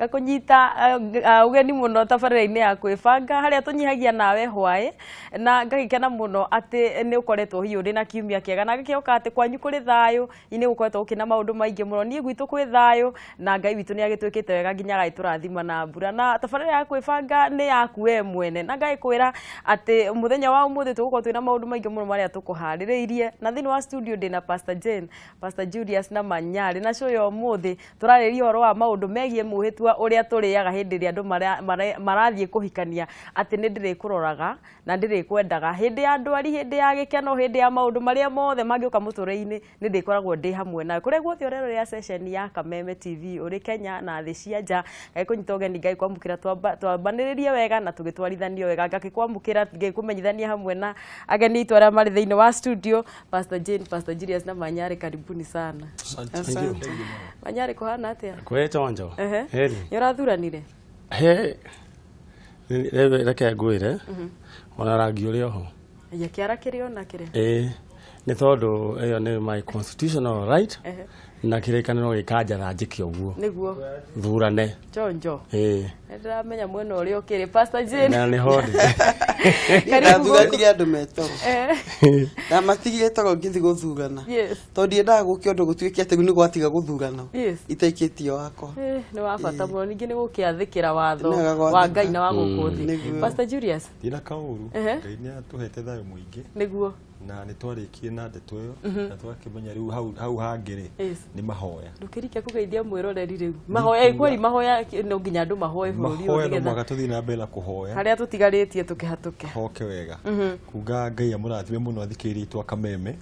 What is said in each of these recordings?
Ngakũnyita ũgeni mũno tabarĩra-inĩ ya kwĩbanga harĩa tũnyihagia nawe hwaĩ, na ngagĩkena mũno atĩ nĩ ũkoretwo hihi ũrĩ na kiumia kĩega, na ngakĩhoka atĩ kwanyu kũrĩ thayũ. Nĩ gũkoretwo gũkĩna maũndũ maingĩ mũno, niĩ gwitũ kwĩ thayũ na Ngai witũ nĩ agĩtwĩkĩte wega nginya agagĩtũrathima na mbura. Na tabarĩra ya kwĩbanga nĩ yaku we mwene, na ngagĩkwĩra atĩ mũthenya wa ũmũthĩ tũgũkorwo twĩna maũndũ maingĩ mũno marĩa tũkũharĩrĩirie. Na thĩinĩ wa studio ndĩna Pastor Jane, Pastor Julius na Manyarĩ, na show ya ũmũthĩ tũrarĩrĩria ũhoro wa maũndũ megiĩ mwĩhĩtwa ũrĩa tũrĩaga hĩndĩ ĩrĩa andũ marathiĩ kũhikania, atĩ nĩ ndĩrĩkũroraga na ndĩrĩkwendaga hĩndĩ ya ndwari, hĩndĩ ya gĩkeno, hĩndĩ ya maũndũ marĩa mothe mangĩũka mũtũrĩre-inĩ, nĩ ndĩkoragwo ndĩ hamwe nawe. Kũrĩa guothe ũrerorera ceceni ya Kameme TV ũrĩ Kenya na thĩ cia nja, ngagĩkũnyita ũgeni, ngagĩkwamũkĩra, twambanĩrĩrie wega na tũgĩtwarithanio wega. Ngagĩkwamũkĩra ngĩkũmenyithania hamwe na ageni aitũ arĩa marĩ thĩinĩ wa studio, Pastor Jane, Pastor Julius na Manyarĩ, karibuni sana. Asante. Manyarĩ, kũhana atĩa? Kwĩ chonjo. Ehe. Heri. Nĩ ũrathuranire? He reke ngwĩre ona rangi ũrĩ oho. Ya kĩara kĩrĩ ona kĩrĩa. Ĩĩ, nĩ tondũ ĩyo nĩ my constitutional right na kĩrĩkanĩro gĩkanjatha njĩke ũguo. Thurane. Chonjo. Ĩĩ. Nĩ ndĩramenya mwena ũrĩa ũkĩrĩ, Pastor Jane. Na nĩ ho ndĩ. Karibu. Ndathuranire andũ metoro. Ndamatigire toro ngĩthiĩ gũthurana. Tondũ ndiendaga gũke ũndũ gũtuĩke atĩ rĩu nĩ gwatiga gũthurana. Itaikĩtio wakwa. Nĩ wa bata mũno ningĩ nĩ gũkĩathĩkĩra watho Nĩ wega wa gwathĩka. Ngai na wa gũkũ thĩ. Pastor Julius. Ndina kaũru. Ngai nĩ atũhete thayũ mũingĩ. Na nĩ twarĩkirie na ndeto ĩyo na twakĩmenya rĩu hau hau hangĩ rĩ nĩ mahoya. Ndũkĩrike kũgeithia mwĩroreri rĩu. Mahoya kweli, mahoya no nginya andũ mahoe bũrũri ũyũ Mahoya no nĩgetha mũhaka tũthiĩ na mbere na kũhoya. Harĩa tũtigarĩtie tũkĩhatũke. Hoke wega. Kuga Ngai amũrathime mũno athikĩrĩria itũ a Kameme.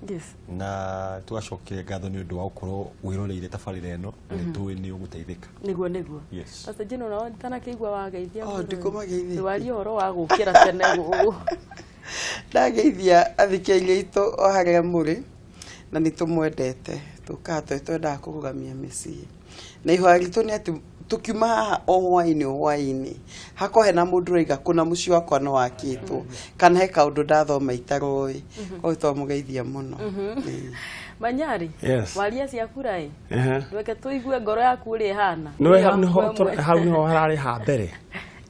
Na tũgacokia ngatho nĩ ũndũ wa gũkorwo wĩroreire tabarĩra ĩno na nĩ tũĩ nĩ ũgũteithĩka. Nĩguo. Yes. Pastor Jane, ona itanakĩigua wageithia Oh, mwĩroreri. ndikũmageithĩtie. Warie ũhoro wa gũkĩra tene Ndageithia athikĩrĩria aitũ o harĩa mũrĩ, na nĩ tũmwendete. Tũkaga tondũ twendaga kũrũgamia mĩciĩ. Na ihoya ritũ nĩ atĩ tũkiuma haha o hwainĩ o hwainĩ, hakorwo hena mũndũ ũraiga kũna mũciĩ wakwa nĩ wakĩtwo, kana he kaũndũ ndathoma itaroĩ. Koguo twamũgeithia mũno. Ĩĩ. Manyari, Yes. waria ciaku ra ĩ. Ehe. Reke tũigue ngoro yaku ũrĩa ĩhana. Nĩwe Ũrĩa hau nĩho we mwene. Hau nĩho hararĩ ha mbere,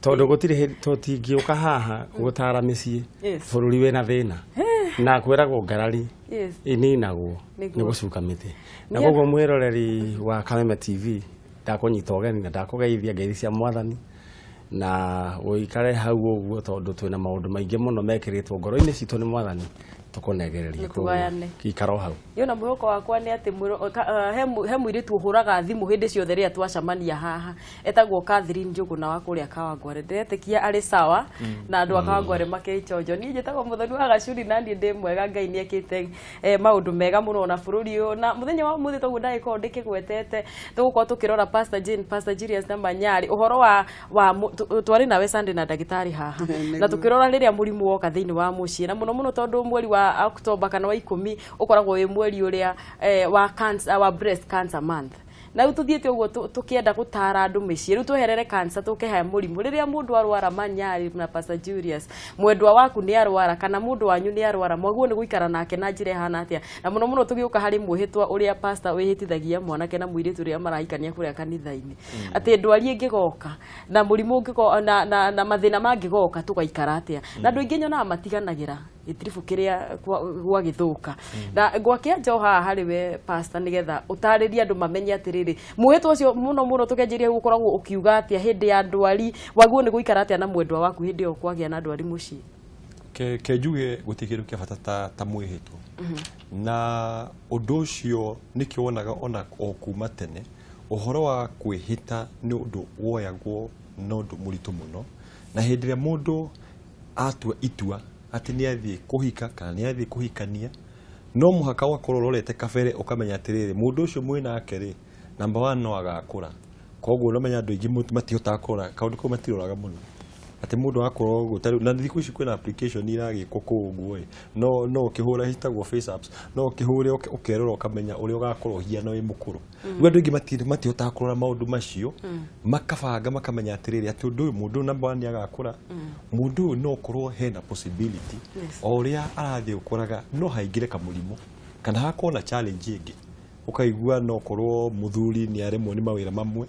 tondũ gũtirĩ hĩndĩ tũtingĩũka haha gũtara mĩciĩ bũrũri wĩna thĩna na kwĩragwo ngarari ĩninagwo nĩ gũcuka mĩtĩ. Na koguo mwĩroreri wa Kameme TV, ndakũnyita ũgeni na ndakũgeithia ngeithi cia Mwathani, na ũikare hau ũguo tondũ twĩna maũndũ maingĩ mũno mekĩrĩtwo ngoro-inĩ citũ nĩ Mwathani tũkũnegereria. Nĩ tũgayane. Ikara o hau. Niĩ ona mwĩhoko wakwa nĩ atĩ he mũirĩtu ũhũraga thimũ hĩndĩ ciothe rĩrĩa twacemania haha, etagwo Catherine Njũgũna wa kũrĩa Kawangware. Ndĩretĩkia arĩ sawa na andũ a Kawangware makĩchonjo. Niĩ njĩtagwo Mũthoni wa Gacuri, na niĩ ndĩ mwega. Ngai nĩ ekĩte maũndũ mega mũno na bũrũri ũyũ. Na mũthenya wa ũmũthĩ, toguo ndagĩkorwo ndĩkĩgwetete, tũgũkorwo tũkĩrora, Pastor Jane, Pastor Julius na Manyari, ũhoro wa twarĩ nawe Sunday na ndagĩtarĩ haha na tũkĩrora rĩrĩa mũrimũ woka thĩinĩ wa mũciĩ, na mũno mũno tondũ mweri wa October kana wa 10 ũkoragwo wĩ mweri ũrĩa wa cancer, wa breast cancer month. Na rĩu tũthiĩte ũguo tũkĩenda gũtara andũ mĩciĩ, rĩu tweherere cancer tũke he mũrimũ rĩrĩa mũndũ arwara. Manyari na Pastor Julius, mwendwa waku nĩ arwara kana mũndũ wanyu nĩ arwara, mwaguo nĩ gũikara nake na njĩra ĩhana atĩa? Na mũno mũno tũgĩũka harĩ mwĩhĩtwa ũrĩa pastor wĩhĩtithagia mwanake na mũirĩtu rĩrĩa marahikania kũrĩa kanitha-inĩ, atĩ ndwari ĩngĩgoka na mũrimũ ũngĩgo na mathĩna mangĩgoka, tũgaikara atĩa? Na andũ aingĩ nyonaga matiganagĩra gĩtiribũ kĩrĩa gwagĩthũka. Na ngwakĩanja o haha harĩ we pastor, nĩgetha ũtarĩrie andũ mamenye atĩrĩrĩ, mwĩhĩtwa ũcio mũno mũno tũkĩanjĩrĩria gũkoragwo ũkiuga atĩa hĩndĩ ya ndwari? Wagwo nĩ gũikara atĩa na mwendwa waku hĩndĩ ĩyo kwagĩa na ndwari mũciĩ? Ke njuge gũtirĩ kĩndũ kĩa bata ta mwĩhĩtwa, na ũndũ ũcio nĩkĩo wonaga ona o kuma tene ũhoro wa kwĩhĩta nĩ ũndũ woyagwo na ũndũ mũritũ mũno. Na hĩndĩ ĩrĩa mũndũ atua itua atĩ nĩ athiĩ kũhika kana nĩ athiĩ kũhikania, no mũhaka ũgakorwo ũrorete kabere, ũkamenya atĩrĩrĩ, mũndũ ũcio mwĩ nake rĩ, number one, no agakũra. Koguo ũramenya andũ aingĩ matihotaga kũrora kaũndũ kau, matiroraga mũno atĩ mũndũ akorwo ũguo ta rĩu. Na thikũ ici kwĩna application iragĩkwo kũu ũguo ĩ, no ũkĩhũra citagwo face apps, no ũkĩhũre ũkerora ũkamenya ũrĩa ũgakorwo ũhiana wĩ mũkũrũ. Rĩu andũ aingĩ matihotaga kũrora maũndũ macio, makabanga makamenya atĩrĩrĩ, atĩ ũndũ ũyũ, mũndũ ũyũ number one nĩ agakũra, mũndũ ũyũ no ũkorwo hena possibility o ũrĩa arathiĩ ũkũraga no haingĩre kamũrimũ kana hakorwo na challenge ĩngĩ, ũkaigua no korwo mũthuri nĩ aremwo nĩ mawĩra mamwe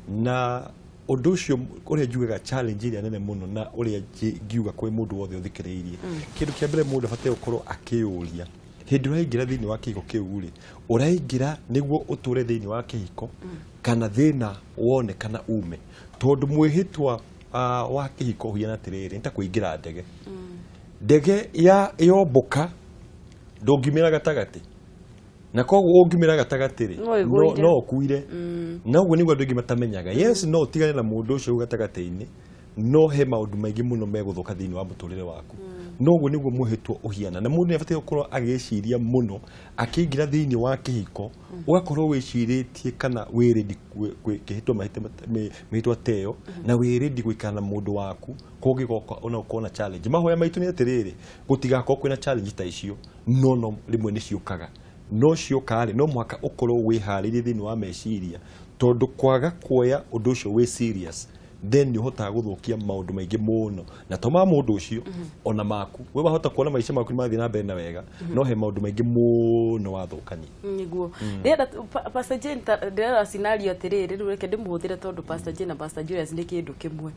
na Ũndũ ũcio ũrĩa njugaga challenge ĩrĩa nene mũno na ũrĩa ngiuga kwĩ mũndũ wothe ũthikĩrĩirie, kĩndũ kĩa mbere mũndũ abatiĩ gũkorwo akĩyũria, hĩndĩ ũraingĩra thĩinĩ wa kĩhiko kĩu rĩ, ũraingĩra nĩguo ũtũre thĩinĩ wa kĩhiko kana thĩna wonekana ume? Tondũ mwĩhĩtwa wa kĩhiko ũhiana atĩrĩrĩ, nĩ ta kũingĩra ndege. Ndege ya yombũka ndũngiumĩra gatagatĩ, na koguo ũngiumĩra gatagatĩ rĩ, No ĩgũire. No ũkuire. Na ũguo nĩguo andũ aingĩ matamenyaga. Yes, no ũtigane na mũndũ ũcio gatagatĩ-inĩ, no he maũndũ maingĩ mũno megũthũka thĩinĩ wa mũtũrĩre waku. No ũguo nĩguo mwĩhĩtwa ũhiana, na mũndũ nĩ abatiĩ gũkorwo agĩciria mũno akĩingĩra thĩinĩ wa kĩhiko, ũgakorwo wĩcirĩtie kana wĩ ready kĩhĩtwa mĩhĩtwa ta ĩyo, na wĩ ready gũikara na mũndũ waku kũngĩgoka ona gũkorwo na challenge. Mahoya maitũ nĩ atĩrĩrĩ, gũtigakorwo kwĩna challenge ta icio, no rĩmwe nĩ ciũkaga. No cioka rĩ, no mũhaka ũkorwo wĩharĩirie thĩinĩ wa meciria, tondũ kwaga kuoya ũndũ ũcio wĩ serious, then nĩ ũhotaga gũthũkia maũndũ maingĩ mũno, na to ma mũndũ ũcio, ona maku. We wahota kuona maica maku nĩ mathiĩ na mbere na wega, no he maũndũ maingĩ mũno wathũkania. Nĩguo ndĩrenda Pastor Jane, ndĩrenda scenario atĩrĩrĩ, rĩu reke ndĩmũhũthĩre tondũ Pastor Jane na Pastor Julius nĩ kĩndũ kĩmwe.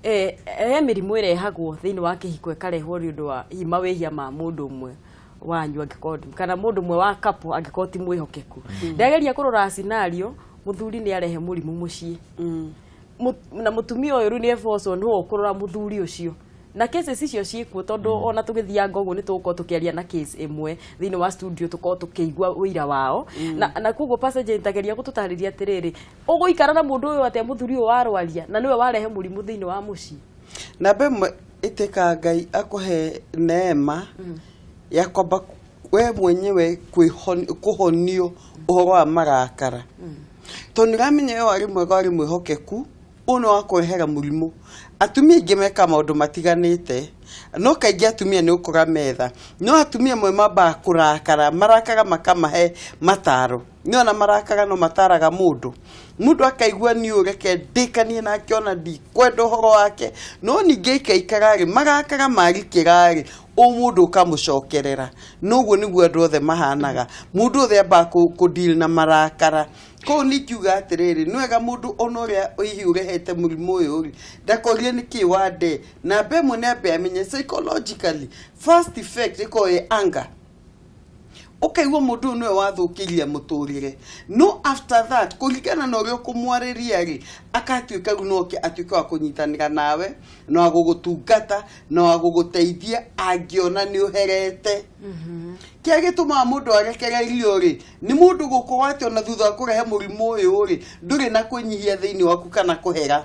He mĩrimũ ĩrehagwo thĩinĩ wa kĩhiko, ĩkarehwo nĩ ũndũ wa hihi mawĩhia ma mũndũ ũmwe wanyu, angĩkorwo kana mũndũ ũmwe wa couple angĩkorwo ti mwĩhokeku. Ndageria kũrora scenario, mũthuri nĩ arehe mũrimũ mũciĩ, na mũtumia ũyũ rĩu nĩ ebocwo nĩwe ũkũrora mũthuri ũcio, na cases icio ciĩkuo, tondũ ona tũgĩthianga ũguo nĩ tũgũkorwo tũkĩaria na case ĩmwe thĩinĩ wa studio, tũkorwo tũkĩigua ũira wao. Na koguo Pastor Jane, tageria gũtũtarĩria atĩrĩrĩ, ũgũikara na mũndũ ũyũ atĩa, mũthuri ũyũ warwaria na nĩwe warehe mũrimũ thĩinĩ wa mũciĩ? Namba ĩmwe, ĩtĩka Ngai akũhe neema ya kwamba we mwenyewe kũhonio ũhoro wa marakara, tondũ nĩ ũramenya we warĩ mwega, warĩ mwĩhokeku, ũyũ nĩ wa kũrehera mũrimũ. Atumia aingĩ mekaga maũndũ matiganĩte, no kaingĩ atumia nĩ ũkora metha, no atumia amwe mambaga kũrakara, marakara makamahe mataro. Nĩ ona marakara no mataraga mũndũ, mũndũ akaigua nĩ ũreke ndĩkanie nake, ona ndikwenda ũhoro wake. No ningĩ ikaikara rĩ, marakara marikĩra rĩ, ũ mũndũ ũkamũcokerera. Noguo nĩguo andũ othe mahanaga, mũndũ othe ambaga kũ deal na marakara. Koguo nĩ ingiuga atĩrĩrĩ, nĩ wega mũndũ ona ũrĩa hihi ũrehete mũrimũ ũyũ rĩ, ndakorie nĩkĩ wande. Namba ĩmwe, nĩ ambe amenye psychologically first effect ĩkoragwo ĩ anger, ũkaigua mũndũ ũyũ nĩwe wathũkĩria mũtũrĩre. No after that, kũringana na ũrĩa ũkũmwarĩria rĩ, akatuĩka rĩu noke atuĩke wa kũnyitanĩra nawe na wa gũgũtungata na wa gũgũteithia angĩona nĩ ũherete. Kĩrĩa gĩtũmaga mũndũ arekererio rĩ, nĩ mũndũ gũkorwo atĩ ona thutha wa kũrehe mũrimũ ũyũ rĩ, ndũrĩ na kwĩnyihia thĩinĩ waku kana kũhera.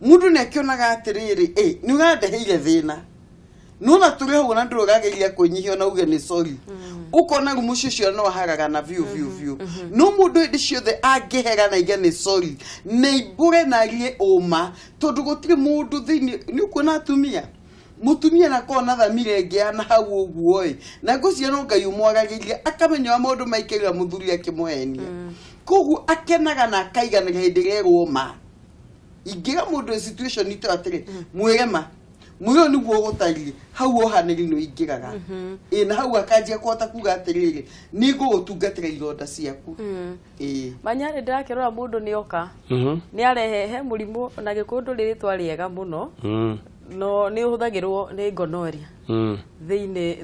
Mũndũ nĩ akĩonaga atĩrĩrĩ, ĩ nĩ ũrandeheire thĩna, nona tũrĩ hau ona ndũrĩ ũrageria kwĩnyihia ona uge nĩ sorry. Ũkona rĩu mũciĩ ũcio no aharagana biũ biũ biũ. No mũndũ hĩndĩ ciothe angĩhera na aige nĩ sorry na imbũre na arie ũma, tondũ gũtirĩ mũndũ thĩinĩ. Nĩ ũkuona atumia, mũtumia nakorwo na thamira ĩngĩ ya na hau ũguo ĩ, na ngwĩciria no Ngai ũmwaragĩria, akamenya ũrĩa maũndũ maikĩrĩra mũthuri akĩmũhenia. Koguo akenaga na akaiganĩra hĩndĩ ĩrĩa erwo ma. Ingĩra mũndũ ĩ situation ito atĩrĩ, mwĩre ma, mwĩre ũyũ nĩguo ũgũtariĩ, hau wohanĩri nĩ ũingĩraga ĩ, na hau akanjia kũhota kuga atĩrĩrĩ, nĩ ngũgũtungatĩra ironda ciaku ĩ. Manyarĩ, ndĩrakĩrora mũndũ nĩ oka, nĩ arehe he mũrimũ na gĩkũyũ ndũrĩ rĩtwa rĩega mũno, no nĩ ũhũthagĩrwo nĩ gonorrhea thĩinĩ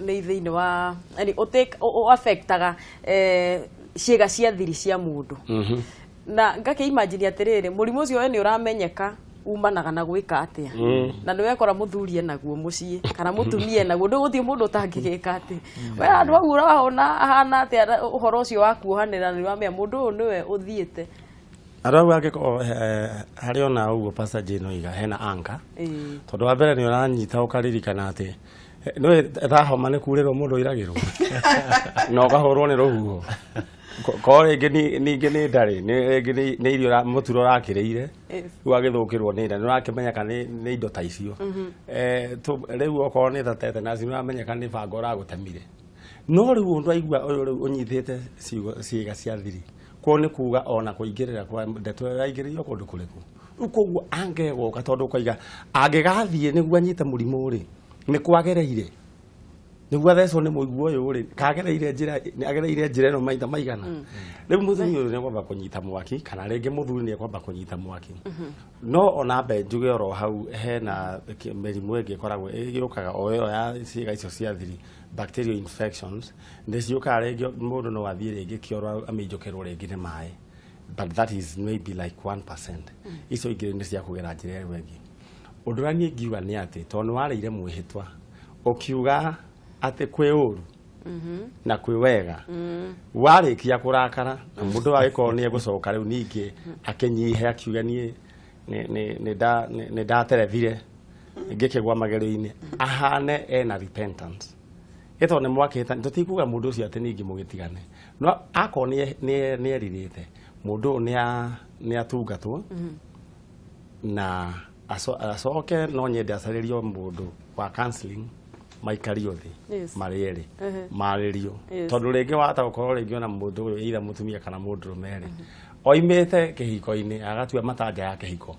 nĩ thĩinĩ wa yani ũ affectaga ciĩga cia thiri cia mũndũ. Na ngakĩ imagine atĩrĩrĩ, mũrimũ ũcio we nĩ ũramenyeka umanaga na gwĩka atĩa, na nĩ wekora mũthuri enaguo mũciĩ kana mũtumia enaguo, ndũgũthiĩ mũndũ ũtangĩgĩka atĩ we handũ hau ũrahona ahana atĩa na ũhoro ũcio wa kuohanĩra, nĩ ũramenya mũndũ ũyũ nĩwe ũthiĩte. Andũ hau angĩkorwo harĩ ona ũguo Pastor Jane oiga hena anka, tondũ wa mbere nĩ ũranyita ũkaririkana atĩ nĩwe ta homa nĩ kurĩrwo mũndũ oiragĩrwo na ũkahũrwo nĩ rũhuho. Ko rĩngĩ ningĩ nĩ ndarĩ rĩngĩ nĩ irio mũturo ũrakĩrĩire, rĩu agĩthũkĩrwo nĩ nda, nĩ ũrakĩmenyeka nĩ indo ta icio. Rĩu okorwo nĩ ta tetanus, nĩ ũramenyeka nĩ banga ũragũtemire. No rĩu ũndũ aigua ũyũ rĩu ũnyitĩte ciĩga cia thiri kwao, nĩ kuga ona kũingĩrĩra kwa ndeto ĩyo yaingĩrĩirio kũndũ kũrĩkũ. Rĩu koguo angĩgoka, tondũ ũkoiga angĩgathiĩ nĩguo anyite mũrimũ rĩ, nĩ kwagereire. Nĩguo athecwo nĩ mũigua ũyũ rĩ, kagereire njĩra, agereire njĩra ĩno maita maigana. Rĩu mũtumia ũyũ nĩekwamba kũnyita mwaki, kana rĩngĩ mũthuri nĩekwamba kũnyita mwaki. No ona mbe njuge oro hau, hena mĩrimũ ĩngĩ ĩkoragwo ĩgĩũkaga o ĩyo ya ciĩga icio cia thiri, bacterial infections nĩ ciũkaga. Rĩngĩ mũndũ no athiĩ rĩngĩ kĩoro amĩnjũkĩrwo rĩngĩ nĩ maĩ, but that is maybe like 1%. Icio ingĩ nĩ cia kũgera njĩra ĩyo ĩngĩ. Ũndũ ũrĩa niĩ ngiuga nĩ atĩ tondũ nĩ warĩire mwĩhĩtwa ũkiuga atĩ kwĩ ũru na kwĩ wega, warĩkia kũrakara na mũndũ agĩkorwo nĩ egũcoka rĩu ningĩ akĩnyihe, akiuga niĩ nĩ ndaterethire ngĩkĩgwa magerio-inĩ, ahane ena repentance ĩtondũ nĩ mwakĩte, tũtikuga mũndũ ũcio atĩ ningĩ mũgĩtigane, no akorwo nĩ erirĩte, mũndũ ũyũ nĩ atungatwo na acoke no nyende acarĩrio mũndũ wa counseling, maikario thĩ marĩ erĩ, marĩrio, tondũ rĩngĩ wahota gũkorwo rĩngĩ ona mũndũ ũyũ, either mũtumia kana mũndũrũme rĩ, oimĩte kĩhiko-inĩ agatua matanja ya kĩhiko,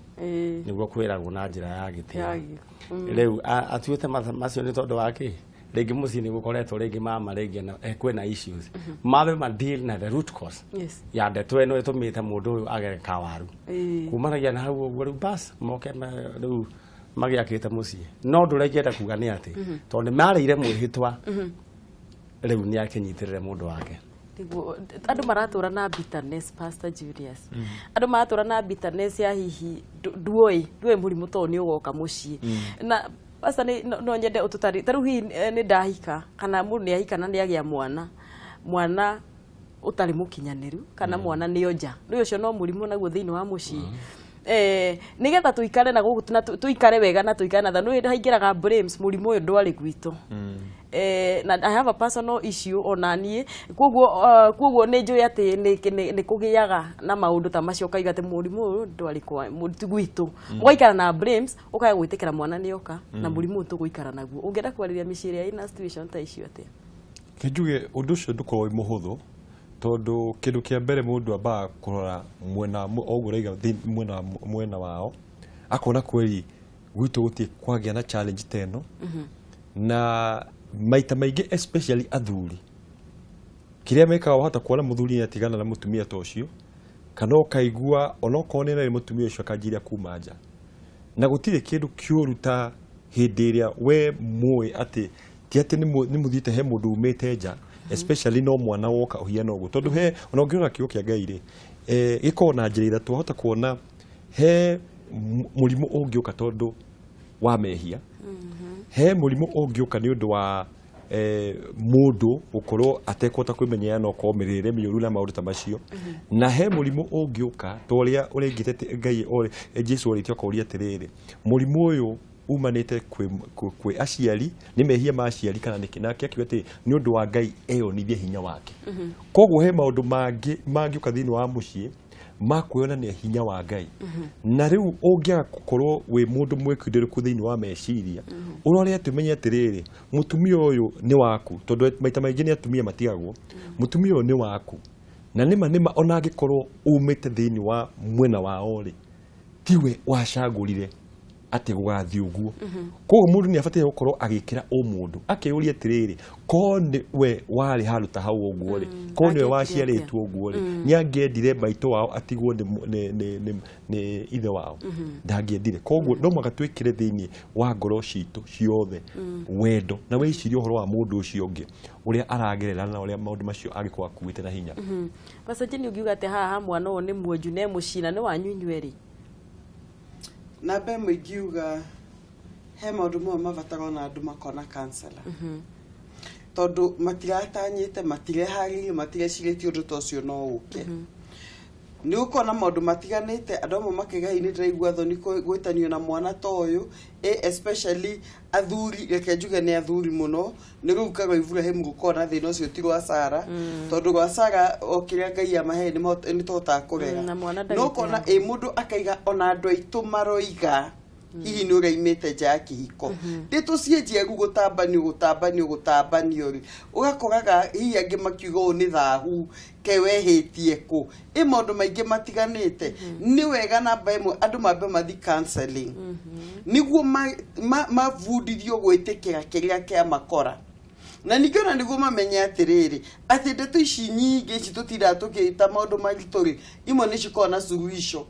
nĩguo kwĩragwo na njĩra ya gĩtĩo. Ya gĩko. Rĩu atuĩte macio nĩ tondũ wa kĩ? Rĩngĩ mũciĩ nĩ gũkoretwo rĩngĩ mama rĩngĩ kwĩna issues, mambe ma deal na the root cause ya ndeto ĩno ĩtũmĩte mũndũ ũyũ agere kawaru. Kumanagia na hau ũguo, rĩu bas moke rĩu magĩakĩte mũciĩ. No ũndũ ũrĩa ingĩenda kuga nĩ atĩ tondũ nĩ marĩire mwĩhĩtwa, rĩu nĩ akĩnyitĩrĩre mũndũ wake. Nĩguo andũ maratũra na bitterness, Pastor Julius, andũ maratũra na bitterness ya hihi nduoĩ mũrimũ to nĩ ũgoka mũciĩ. Na Pastor, nĩ no nyende ũtũtarĩ ta rĩu hihi nĩ ndahika kana mũndũ nĩ ahika na nĩ agĩa mwana, mwana ũtarĩ mũkinyanĩru kana mwana nĩ onja, rĩu ũcio no mũrimũ naguo thĩinĩ wa mũciĩ. Nĩgetha tũikare na gũkũ na tũikare wega na tũikare na thayũ, nĩ haingĩraga blames, mũrimũ ũyũ ndwarĩ gwitũ. Na I have a personal issue ona niĩ, koguo nĩ njũĩ atĩ nĩ kũgĩaga na maũndũ ta macio, ũkaiga atĩ mũrimũ ũyũ ndwarĩ kwa ti gwitũ, ũgaikara na blames, ũkaga gwĩtĩkĩra mwana nĩ oka na mũrimũ ũyũ tũgũikara naguo. Ũngĩenda kwarĩria mĩciĩ ĩrĩa ĩna situation ta icio atĩa? Reke njuge ũndũ ũcio ndũkoragwo wĩ mũhũthũ, tondũ kĩndũ kĩa mbere mũndũ ambaga kũrora mwena o ũguo ũraiga mwena wao, akona kweri gwitũ gũtirĩ kwagĩa na challenge ta ĩno. Na maita maingĩ, especially athuri, kĩrĩa mekaga, wahota kuona mũthuri nĩ atigana na mũtumia ta ũcio, kana ũkaigua onokorwo nĩ arĩ mũtumia ũcio akanjiria kuma nja, na gũtirĩ kĩndũ kĩũru ta hĩndĩ ĩrĩa we mũĩ atĩ ti atĩ nĩ mũthiĩte he mũndũ umĩte nja, especially no mwana woka ũhiana ũguo. Tondũ he ona ũngĩrora kiugo kĩa Ngai rĩ, gĩkoragwo na njĩra ithatũ. Wahota kuona he mũrimũ ũngĩũka tondũ wa mehia, he mũrimũ ũngĩũka nĩ ũndũ wa mũndũ gũkorwo atekũhota kwĩmenyerera na ũkorwo mĩrĩre mĩũru na maũndũ ta macio, na he mũrimũ ũngĩũka ta ũrĩa ũrĩngĩte Ngai Jesu orĩtie akoria atĩrĩrĩ, mũrimũ ũyũ umanĩte kwĩ aciari, nĩ mehia ma aciari kana nĩkĩ? Nake akiuga atĩ nĩ ũndũ wa Ngai eyonithie hinya wake. Koguo he maũndũ mangĩ mangĩũka thĩinĩ wa mũciĩ ma kwĩyonania hinya wa Ngai. Na rĩu ũngĩaga gũkorwo wĩ mũndũ mwĩkindĩrĩku thĩinĩ wa meciria, ũrore atĩ ũmenye atĩrĩrĩ, mũtumia ũyũ nĩ waku, tondũ maita maingĩ nĩ atumia matigagwo, mũtumia ũyũ nĩ waku, na nĩma nĩma ona angĩkorwo umĩte thĩinĩ wa mwena wao rĩ, tiwe wacagũrire atĩ gũgathiĩ ũguo. Koguo mũndũ nĩ abataire gũkorwo agĩkĩra ũmũndũ, akeyũria atĩrĩrĩ, ko nĩ we warĩ handũ ta hau ũguo rĩ, ko nĩwe angĩekire waciarĩtwo ũguo rĩ, nĩ angĩendire maitũ wao atigwo nĩ ithe wao? Ndangĩendire. Koguo no mũhaka twĩkĩre thĩinĩ wa ngoro citũ ciothe wendo na wĩcirie ũhoro wa mũndũ ũcio ũngĩ, ũrĩa aragerera na ũrĩa maũndũ macio angĩkorwo akuĩte na hinya. Pastor Jane, ũngiuga atĩ haha ha mwana ũyũ nĩ muonju na e mũciĩ na nĩ wanyu inyuerĩ? Namba ĩmwe ingiuga he maũndũ mamwe mabatara ona andũ makona counselor, tondũ matiratanyĩte, matireharĩirie, matirecirĩtie ũndũ ta ũcio no ũke. Nĩ gũkorwo na maũndũ matiganĩte, andũ amwe makaiga hihi nĩ ndĩraigua thoni gwĩtanio na mwana ta ũyũ, especially athuri. Reke njuge nĩ athuri mũno, nĩ rĩu karwa Ibrahim gũkorwo na thĩna ũcio ti rwa Sara, tondũ rwa Sara o kĩrĩa Ngai amahe nĩ tũhotaga kũrera. Na mwana no kona ndagĩte. Ĩ mũndũ akaiga ona andũ aitũ maroiga hihi nĩ ũraimĩte nja ya kĩhiko, ndĩ tũciĩ njeru gũtambanio gũtambanio gũtambanio rĩ, ũgakoraga hihi angĩ makiuga ũũ nĩ thahu ke wehĩtie kũ. Ĩ maũndũ maingĩ matiganĩte. Nĩ wega namba ĩmwe andũ mambe mathi counseling nĩguo mabundithio gwĩtĩkĩra kĩrĩa kĩamakora. Na ningĩ ona nĩguo mamenye atĩrĩrĩ, atĩ ndeto ici nyingĩ ici tũtindaga tũkĩta maũndũ maritũ rĩ, imwe nĩ cikoragwo na suluhisho.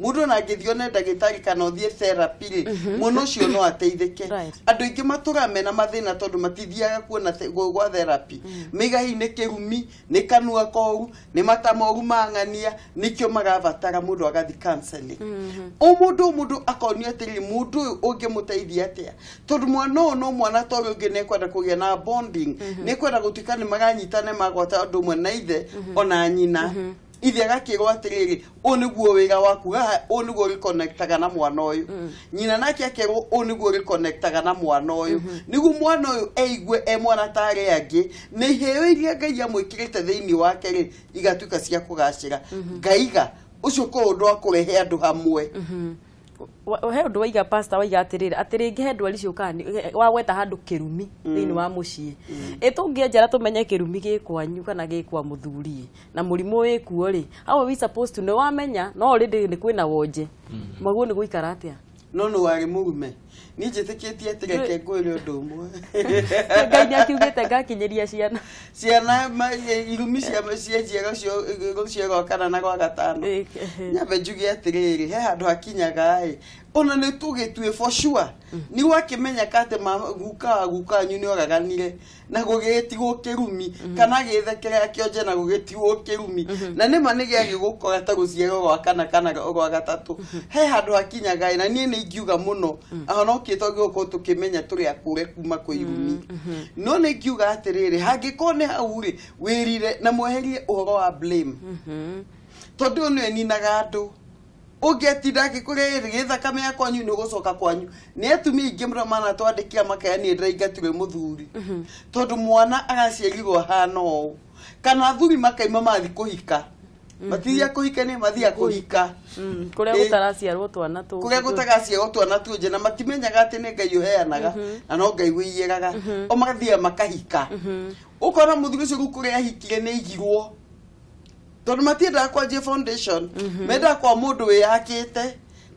Mũndũ ona angĩthiĩ one ndagĩtarĩ kana ũthiĩ therapy rĩ, mwana ũcio no ateithĩke. Andũ aingĩ matũraga mena mathĩna tondũ matithiaga kuona gwa therapy. Maiga hihi nĩ kĩrumi, nĩ kanua koru, nĩ mata moru mang'ania, nĩkĩo marabatara mũndũ agathiĩ counseling. O mũndũ o mũndũ akonio atĩrĩrĩ, mũndũ ũyũ ũngĩmũteithia atĩa, tondũ mwana ũyũ no mwana ta ũrĩa ũngĩ, nĩekwenda kũgĩa na bonding, nĩekwenda gũtuĩka nĩ maranyitana, magwata ũndũ ũmwe na ithe ona nyina. Ithe agakĩrwo atĩrĩrĩ, ũyũ nĩguo wĩra waku haha, ũyũ nĩguo ũrĩconnectaga na mwana ũyũ. Nyina nake akerwo, ũyũ nĩguo ũrĩconnectaga na mwana ũyũ, nĩguo mwana ũyũ eigue e mwana ta arĩa angĩ, na iheo iria Ngai amwĩkĩrĩte thĩinĩ wake rĩ, igatuĩka cia kũgacĩra. Ngaiga ũcio ko ũndũ wa kũrehe andũ hamwe. He ũndũ waiga, pastor, waiga atĩrĩrĩ, atĩ rĩngĩ he ndwari ciũkaga wagweta handũ kĩrumi thĩinĩ wa mũciĩ. Ĩ tũngĩenjera tũmenye kĩrumi gĩ kwanyu kana gĩ kwa mũthuri na mũrimũ wĩ kuo rĩ, how are we supposed to know? Wamenya no already nĩ kwĩna wonje maguo nĩ gũikara atĩa? No nĩ warĩ mũrume, niĩ njĩtĩkĩtie atĩ reke ngwĩre ũndũ ũmwe. Ngai nĩ akiugĩte ngakinyĩria ciana. Ciana irumi cia njiaro cio rũciaro rwa kana na rwa gatano. Nyambe njuge atĩrĩrĩ, he handũ hakinyaga ĩ ona nĩ tũgĩtue for sure nĩ gwakĩmenyeka atĩ guka wa guka wanyu nĩ oraganire na gũgĩtigwo kĩrumi, kana agĩthekere akĩonje na gũgĩtigwo kĩrumi, na nĩma nĩ gĩagĩgũkora ta rũciaro rwa kana rwa gatatũ, he handũ hakinyaga ĩ, na niĩ nĩ ingiuga mũno ahonokie twagĩrĩirwo gũkorwo tũkĩmenya tũrĩ akũre kuma kwĩ irumi. No nĩ ingiuga atĩrĩrĩ, hangĩkorwo nĩ hau rĩ, wĩrire na mweherie ũhoro wa blame, tondũ ũyũ nĩwe ninaga andũ ũngĩatinda akĩkũrĩa gĩthakame ya kwanyu nĩ ũgũcoka kwanyu. Nĩ atumia aingĩ mũno manatwandĩkĩra makaya, niĩ ndĩraingatirwo nĩ mũthuri tondũ mwana araciarirwo ahana ũũ, kana athuri makaima mathi kũhika, matithia kũhikania, mathia kũhika. Kũrĩa gũtaraciarwo twana tũ kũrĩa gũtagaciarwo twana tuonje, na matimenyaga atĩ nĩ Ngai ũheanaga na no Ngai wĩiyĩraga. O magathiaga makahika, ũkona mũthuri ũcio rĩu kũrĩa ahikire nĩ aigirwo, tondũ matiendaga kwanjia foundation, mendaga kwa mũndũ wĩyakĩte.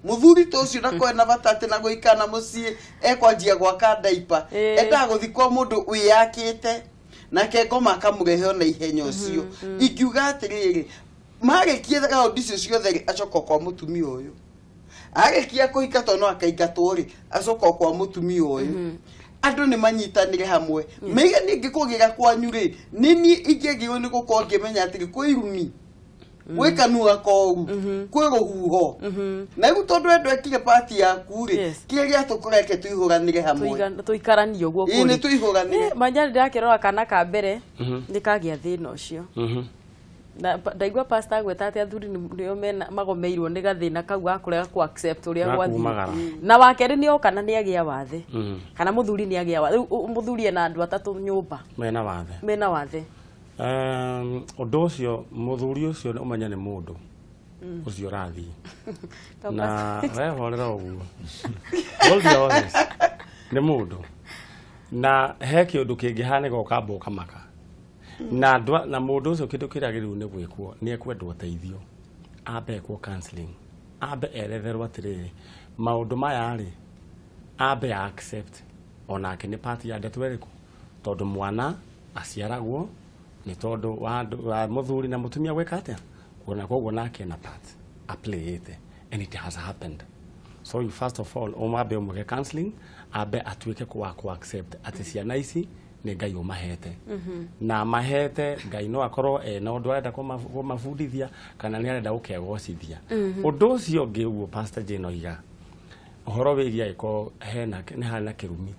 Mũthuri ta ũcio ndakoragwo na bata atĩ na gũikara na mũciĩ ekwanjia gwaka ndaipa. Endaga gũthiĩ kwa mũndũ wĩyakĩte, nake ngoma akamũrehe ona ihenya. Ũcio ingiuga atĩrĩrĩ, marĩkie raundi icio ciothe rĩ, acoka kwa mũtumia ũyũ. Arĩkia kũhika, tondũ no akaingatwo rĩ, acoka kwa mũtumia ũyũ. Andũ nĩ manyitanĩre hamwe, maiga niĩ ngĩkũgĩra kwanyu rĩ, nĩ niĩ ingĩagĩrĩirwo nĩ gũkorwo ngĩmenya atĩrĩ, kwĩ irumi, gwĩ kanua koru, kwĩ rũhuho, na rĩu tondũ we ndwekire part yaku rĩ, kĩrĩa gĩatũkora tũihũranĩre hamwe. Tũikaranie ũguo. Ĩĩ, nĩ tũihũranĩre. Manyari, ndĩrakĩrora kana ka mbere nĩ kagĩa thĩna ũcio. Na ndaigua pastor agweta atĩ athuri nĩo mena magomeirwo nĩ gathĩna kau ga kũrega ku accept ũrĩa Ga gwathiĩ. kumagara. Na wa kerĩ nĩ oka na nĩ agĩa wathe, kana mũthuri nĩ agĩa wathe. Rĩu mũthuri ena andũ atatũ nyũmba mena wathe. Mena wathe. Ũndũ ũcio, mũthuri ũcio nĩ ũmenye nĩ mũndũ ũcio ũrathiĩ na wehorera ũguo. Hold your horses. Nĩ mũndũ na he kĩũndũ kĩngĩhanĩka ũkamba ũkamaka na na mũndũ ũcio. Kĩndũ kĩrĩa agĩrĩirwo nĩ gwĩkwo, nĩ ekwenda ũteithio, ambe ekwo counseling, ambe eretherwo atĩrĩrĩ, maũndũ maya rĩ, ambe accept onake nĩ part ya ndeto ĩrĩkũ, tondũ mwana aciaragwo nĩ tondũ wa mũthuri na mũtumia gwĩka atĩa kuona, koguo nake na part aplayĩte and it has happened. So you first of all ũmambe ũmwĩke counseling, ambe atuĩke wa ku accept atĩ ciana ici nĩ Ngai ũmahete, na mahete Ngai no akorwo ena ũndũ arenda kũmabundithia kana nĩ arenda gũkegocithia. Ũndũ ũcio ũngĩ, ũguo Pastor Jane oiga ũhoro wĩgiĩ angĩkorwo hena nĩ harĩ na kĩrumi,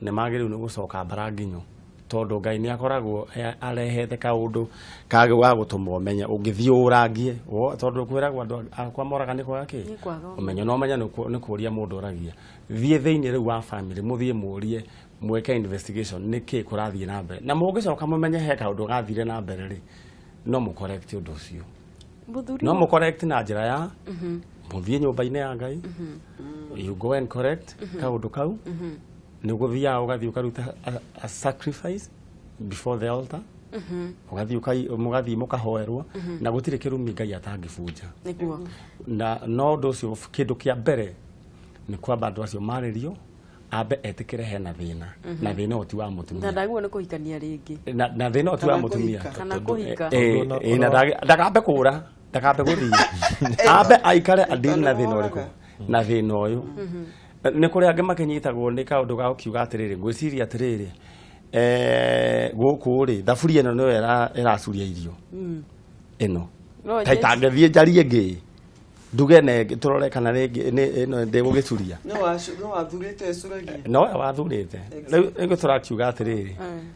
nĩ magĩrĩirwo nĩ gũcoka mbara nginyo, tondũ Ngai nĩ akoragwo arehete kaũndũ ga gũtũma ũmenye ũngĩthiĩ ũrangie, tondũ kwĩragwo andũ akwa moraga nĩ kwaga kĩ? Nĩ kwaga. Ũmenyo. No ũmenye nĩ kũũria mũndũ ũragia. Thiĩ thĩinĩ rĩu wa family, mũthiĩ mũrie, mwĩke investigation nĩ kĩ kũrathiĩ na mbere, na mũngĩcoka mũmenye he kaũndũ gathire na mbere rĩ, no mũ correct ũndũ ũcio. Mũthuri No mũ correct na njĩra ya mũthiĩ nyũmba-inĩ ya Ngai. You go and correct kaũndũ kau. Nĩ ũgũthiaga ũgathiĩ ũkaruta a sacrifice before the altar, ũgathiĩ mũgathiĩ mũkahoerwo, na gũtirĩ kĩrumi Ngai atangĩbunja. Na no ũndũ ũcio, kĩndũ kĩa mbere nĩ kwamba andũ acio marĩrio, Ambe etĩkĩre hena thĩna, na thĩna ũyũ ti wa Na mũtumia. Ndagĩrĩirwo nĩ kũhikania rĩngĩ. Na thĩna ũyũ ti wa Kana mũtumia. kũhika. Kana kũhika. Na ndakambe kũra, ndakambe gũthiĩ, ambe aikare andini na thĩna ũrĩkũ, na thĩna ũyũ. Nĩ kũrĩ angĩ makĩnyitagwo nĩ kaũndũ ga gũkiuga atĩrĩrĩ, ngwĩciria atĩrĩrĩ, gũkũ rĩ, thaburia ĩno nĩyo ĩracuria irio ĩno. No Ta itangĩthiĩ njarie ĩngĩ, nduge na ĩngĩ, tũrore kana rĩngĩ ĩno ndĩgũgĩcuria. No wathurĩte ĩcuragia. No we wathurĩte. Rĩu nĩguo tũrakiuga atĩrĩrĩ,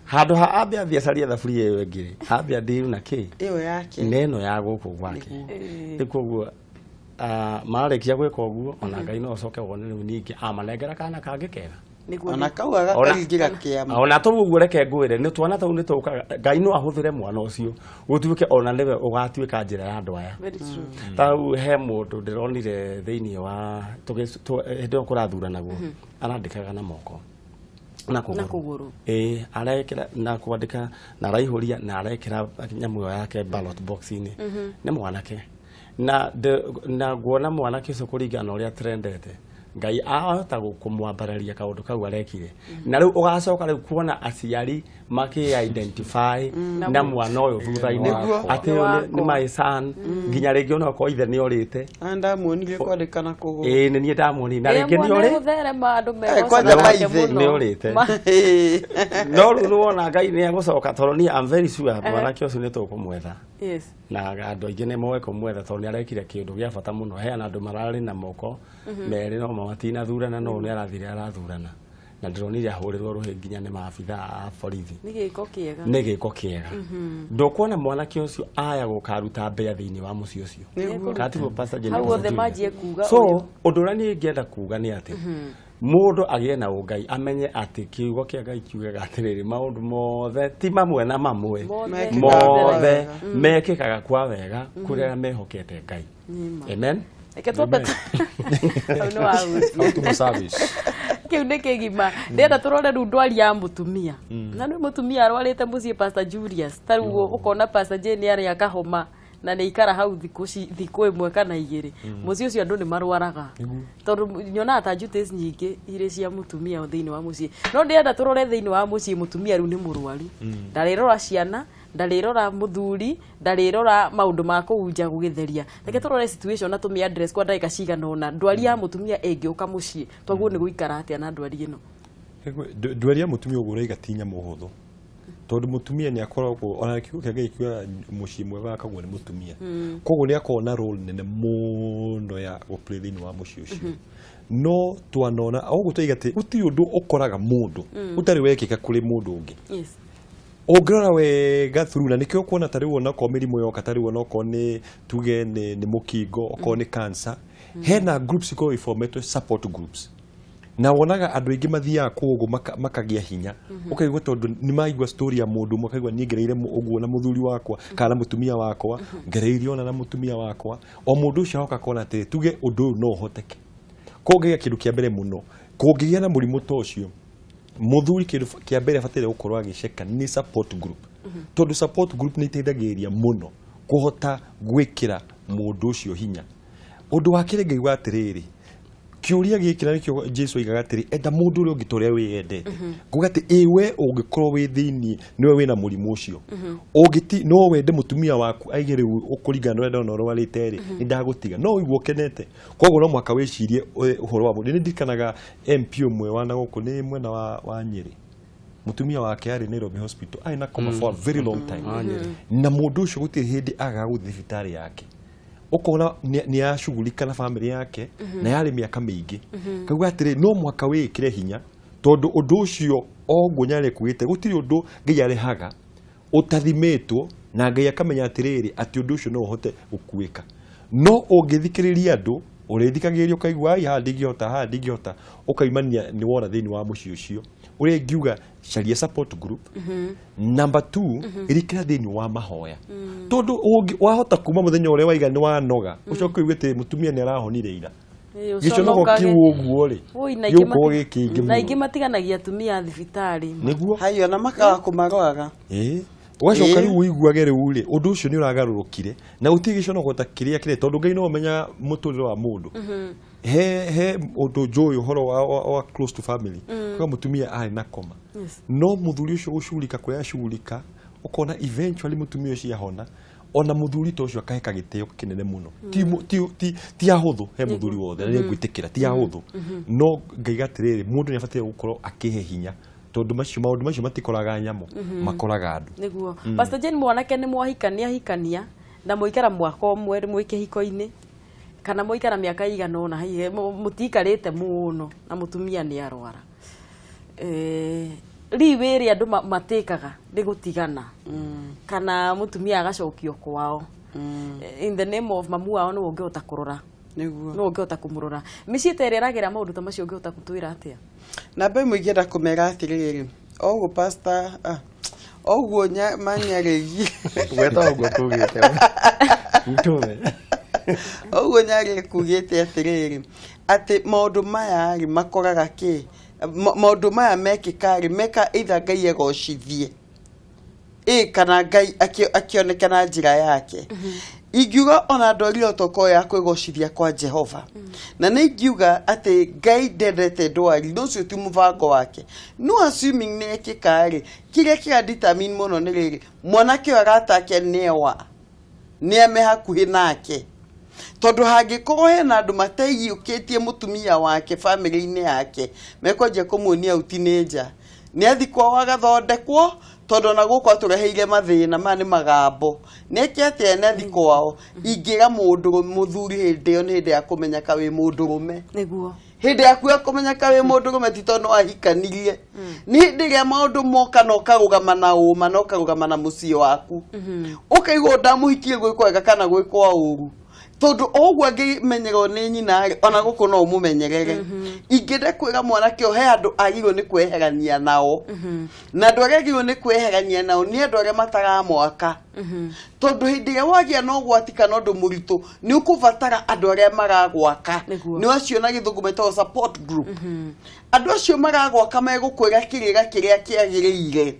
handũ ha ambe athiĩ acarie thaburia ĩyo ĩngĩ rĩ, ambe andiru na kĩ Ĩyo yake. Na ĩno ya gũkũ gwake. Rĩu koguo marĩkia gwĩka ũguo, ona Ngai no ũcoke wone rĩu ningĩ amanengera kana kangĩ kega. Nĩguo. Ona kau agakaringĩra kĩama. Ona tũu ũguo, reke ngwĩre, nĩ twana tũu nĩ tũkaga. Ngai no ahũthĩre mwana ũcio gũtuĩke ona nĩwe ũgatuĩka njĩra ya andũ aya. Very true. Tau he mũndũ ndĩronire thĩinĩ wa hĩndĩ ĩyo kũrathuranagwo, arandĩkaga na moko na kũgũrũ. Na kũgũrũ. Ĩĩ, arekĩra na kwandĩka na araihũria na arekĩra nyamũ ĩyo yake ballot box-inĩ. Nĩ mwanake na nguona mwanake ũcio kũringana na ũrĩa trendete, Ngai ahota kũmwambararia kaũndũ kau arekire, na rĩu ũgacoka rĩu kuona aciari makĩ identify na mwana ũyũ thutha-inĩ Nĩguo. atĩ ũyũ nĩ my son, nginya rĩngĩ ona okorwo ithe nĩ orĩte. Na ndamuonire kwandĩka na kũgũrũ. Ĩĩ, nĩ niĩ ndamuonire na rĩngĩ nĩ Mwana orĩ gũtherema andũ Kwanja megocana maithe. mũno. Nĩ orĩte. No rĩu nĩwona Ngai nĩ egũcoka, tondũ niĩ I'm very sure mwanake ũcio nĩ tũkũmwetha. Na andũ aingĩ nĩ moĩ kũmwetha, tondũ nĩ arekire kĩũndũ gĩa bata mũno. Heana andũ mararĩ na moko merĩ no matinathurana, no nĩ arathire arathurana, na ndĩronire ahũrĩrwo rũhĩ nginya nĩ maabitha a borithi. Nĩ gĩko kĩega. Nĩ gĩko kĩega. Ndũkuona mwanake ũcio aya gũkaruta mbĩa thĩinĩ wa mũciĩ ũcio. Nĩguo. Kana tiguo, Pastor Jane? Hau Pastor othe Julia? manjie kuga So ũyũ. ũndũ ũrĩa niĩ ingĩenda kuga nĩ atĩ mũndũ agĩe na ũngai, amenye atĩ kiugo kĩa Ngai kiugaga atĩrĩrĩ, maũndũ mothe ti mamwe na mamwe. Mothe. Mothe mekĩkaga kwa wega kũrĩ arĩa mehokete Ngai. Nĩma. Amen. Reke twambe hau nĩ wahutia. How to service. Kĩu nĩ kĩgima. Ndĩrenda tũrore rĩu ndwari ya mũtumia, na nĩ mũtumia arwarĩte mũciĩ, Pastor Julius. Ta rĩu ũkona Pastor Jane arĩ akahoma na nĩ ikara hau thikũ 1 kana 2, mũciĩ ũcio andũ nĩ marwaraga, tondũ nyonaga ta duties nyingĩ irĩ cia mũtumia thĩinĩ wa mũciĩ. No ndĩrenda tũrore thĩinĩ wa mũciĩ, mũtumia rĩu nĩ mũrwaru, ndarĩrora ciana, ndarĩrora mũthuri, ndarĩrora maũndũ ma kũu nja gũgĩtheria. Reke tũrore situation na tũmĩ address kwa ndagĩka cigana ũna. Ndwari ya mũtumia ĩngĩũka mũciĩ, twagwo nĩ gũikara atĩa na ndwari ĩno? Ndwari ya mũtumia ũguo ũraiga ti nyamũ hũthũ, tondũ mũtumia nĩ akoragwo ona kiugo kĩa Ngai kiugaga mũciĩ mwega wakagwo nĩ mũtumia. Koguo nĩ akoragwo na role nene mũno ya gũplay thĩinĩ wa mũciĩ ũcio. No twanona o ũguo twaiga atĩ gũtirĩ ũndũ ũkoraga mũndũ ũtarĩ wekĩka kũrĩ mũndũ ũngĩ. Ũngĩrora wega through, na nĩkĩo kuona ta rĩu onakorwo mĩrimũ yoka, ta rĩu onakorwo nĩ tuge nĩ mũkingo, okorwo nĩ cancer, hena groups ikoragwo iformetwo, support groups, na wonaga andũ aingĩ mathiaga kũu ũguo makagĩa hinya. Ũkaigua tondũ nĩ maigua story ya mũndũ ũmwe, akaigua niĩ ngereire ũguo na mũthuri wakwa kana na mũtumia wakwa, ngereire ona na mũtumia wakwa. O mũndũ ũcio agoka akona atĩ tuge ũndũ ũyũ no ũhoteke. Koguo ngĩgĩa kĩndũ kĩa mbere mũno, kũngĩgĩa na mũrimũ ta ũcio, mũthuri kĩndũ kĩa mbere abataire gũkorwo agĩceka nĩ support group, tondũ support group nĩ iteithagĩrĩria mũno kũhota gwĩkĩra mũndũ ũcio hinya. Ũndũ wa kerĩ, ngaigua atĩrĩrĩ, kĩũria gĩkĩ na nĩkĩo Jesu oigaga atĩrĩ, enda mũndũ ũrĩa ũngĩ ta ũrĩa wĩyendete. Nguga atĩ ĩ we ũngĩkorwo wĩ thĩinĩ nĩwe wĩna mũrimũ ũcio, ũngĩti no wende mũtumia waku aige rĩu ũkũringana na ũrĩa ndona ũrwarĩte rĩ, nĩ ndagũtiga, no ũigue ũkenete? Koguo no mũhaka wĩcirie ũhoro wa mũndũ. Nĩ ndirikanaga MP ũmwe wa na gũkũ nĩ mwena wa Nyĩrĩ, mũtumia wake arĩ Nairobi Hospital, arĩ na coma for a very long time, na mũndũ ũcio gũtirĩ hĩndĩ agaga gũthiĩ thibitarĩ yake. Ũkona nĩ aracugurika na family yake, na yarĩ mĩaka mĩingĩ. Kauga atĩrĩ, no mũhaka wĩĩkĩre hinya, tondũ ũndũ ũcio o ũguo nyarĩ kuugĩte, gũtirĩ ũndũ Ngai arehaga ũtathimĩtwo, na Ngai akamenya atĩrĩrĩ, atĩ ũndũ ũcio no ũhote gũkuĩka. No ũngĩthikĩrĩria andũ ũrĩthikagĩrĩria, ũkaigua ai haha ndingĩhota, haha ndingĩhota, ũkaimania nĩ wona thĩinĩ wa mũciĩ ũcio. Ũrĩa ingiuga, caria support group. Number 2, rikĩra thĩinĩ wa mahoya, tondũ wahota kuma mũthenya ũrĩa waiga nĩ wanoga, ũcoke ũigue atĩ mũtumia nĩ arahonire ira. Gĩconoko Ũconokage. kĩu ũguo rĩ, Ui, na ingĩ gĩgũkorwo gĩ kĩingĩ na ingĩ mũno. matiganagia atumia thibitarĩ. Nĩguo. Hayo na makaga kũmaroraga. Ĩĩ, ũgacoka Ĩĩ. rĩu ũiguage rĩu rĩ, ũndũ ũcio nĩ ũragarũrũkire, na gũtirĩ gĩconoko ta kĩrĩa kĩrĩa, tondũ Ngai no ũmenyaga mũtũrĩre wa mũndũ. He ũndũ njũĩ ũhoro wa close to family, kwa mũtumia arĩ na koma, no mũthuri ũcio gũcugurika kũrĩa acugurika, ũkona eventually mũtumia ũcio ahona, ona mũthuri ta ũcio akaheka gĩtĩo kĩnene mũno. Ti ahũthũ he mũthuri wothe, na nĩngwĩtĩkĩra ti ahũthũ, no ngaiga atĩrĩrĩ, mũndũ nĩ abataire gũkorwo akĩhe hinya, tondũ macio maũndũ macio matikoraga nyamũ, makoraga andũ. Nĩguo, Pastor Jane, mwanake nĩ mwahikania hikania na mũikara mwaka ũmwe mwĩ kĩhiko-inĩ, kana mũikara mĩaka igana ũna, hihi mũtiikarĩte mũno, na mũtumia nĩ arwara. Riu wĩrĩ andũ matĩkaga nĩ gũtigana, kana mũtumia agacokio kwao in the name of mamu wao nĩwe ũngĩhota kũrora, nĩwe ũngĩhota kũmũrora. Mĩciĩ ta ĩrĩa ĩragera maũndũ ta macio, ũngĩhota gũtwĩra atĩa? Namba ĩmwe ingĩenda kũmera atĩrĩrĩ, o ũguo pastor, o ũguo manyarĩgie. Gweta ũguo tugĩte mtume. O ũguo nyarĩ kugĩte atĩrĩrĩ, atĩ maũndũ maya rĩ makoraga kĩ maũndũ maya mekĩka rĩ, meka either Ngai egocithie ĩ kana Ngai akĩoneka na njĩra yake. Ingiuga ona ndwari ĩyo tokorwo ya kwĩgocithia kwa Jehova, na nĩ ingiuga atĩ Ngai ndendete ndwari, no ũcio ti mũbango wake. No assuming nĩ ekĩka rĩ, kĩrĩa kĩra determine mũno nĩ rĩrĩ, mwanake ũyũ aratake nĩewa nĩ ame hakuhĩ nake, tondũ hangĩkorwo hena andũ mateiyũkĩtie mũtumia wake bamĩrĩ-inĩ yake, mekwanjia kũmuonia uti nĩ nja, nĩ athi kwao agathondekwo, tondũ ona gũkũ atũreheire mathĩna maya nĩ magambo nĩke atĩa, nĩ athi kwao. Ingĩra mũndũ mũthuri, hĩndĩ ĩyo nĩ hĩndĩ ya kũmenya ka wĩ mũndũrũme. Hĩndĩ yaku ya kũmenya ka wĩ mũndũrũme ti tondũ wahikanirie, nĩ hĩndĩ ĩrĩa maũndũ moka na ũkarũgama na ũma na ũkarũgama na mũciĩ waku, ũkaigua ndamũhikie gwĩ kwega kana gwĩ kwa ũru, tondũ o ũguo angĩmenyerwo nĩ nyina rĩ, ona gũkũ no ũmũmenyerere. Ingĩenda kwĩra mwanake ũyũ, he andũ agĩrĩirwo nĩ kweherania nao, na andũ arĩa agĩrĩirwo nĩ kweherania nao nĩ andũ arĩa mataramwaka, tondũ hĩndĩ ĩrĩa wagĩa na ũgwati kana ũndũ mũritũ, nĩ ũkũbatara andũ arĩa maragwaka. Nĩ acio na gĩthũngũ metagwo support group. Andũ acio maragwaka megũkwĩra kĩrĩra kĩrĩa kĩagĩrĩire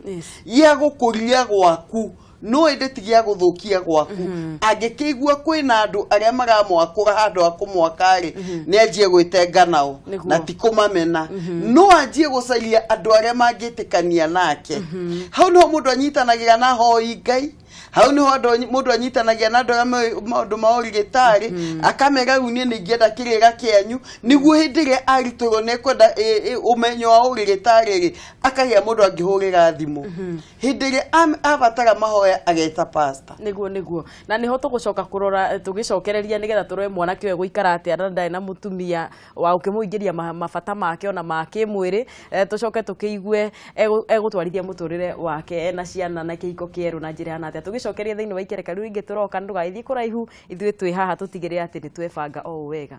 gĩa gũkũria gwaku, no ĩndĩ ti gĩa gũthũkia gwaku. Angĩkĩigua kwĩna andũ arĩa maramwakũra handũ ha kũmwaka rĩ, nĩ anjie gwĩtenga nao. Na ti kũmamena, no anjie gũcaria andũ arĩa mangĩtĩkania nake. Hau niho mũndũ anyitanagĩra na hoi Ngai, hau niho mũndũ anyitanagĩra na andũ arĩa moĩ maũndũ ma ũrigĩtarĩ, akamera rĩu niĩ nĩ ingĩenda kĩrĩra kĩanyu, nĩguo hĩndĩ ĩrĩa aritũrwo nĩ ekwenda ũmenyo wa ũrigĩtarĩ rĩ, akagĩa mũndũ angĩhũrĩra thimũ hĩndĩ ĩrĩa abatara mahoya, ageta pastor. Nĩguo, na nĩho tũgũcoka kũrora, tũgĩcokereria nĩgetha tũrore mwanake ũyũ gũikara atĩa na ndarĩ na mũtumia wa ũkĩmũingĩria mabata make ona ma kĩmwĩrĩ. Tũcoke tũkĩigue egũtwarithia mũtũrĩre wake ena ciana na kĩhiko kĩerũ na njĩra ĩhana atĩa. Tũgĩcokeria thĩinĩ wa ikereka rĩu rĩngĩ tũroka. Ndũgagĩthiĩ kũraihu, ithuĩ twĩ haha tũtigĩrĩre atĩ nĩ twebanga o ũũ wega.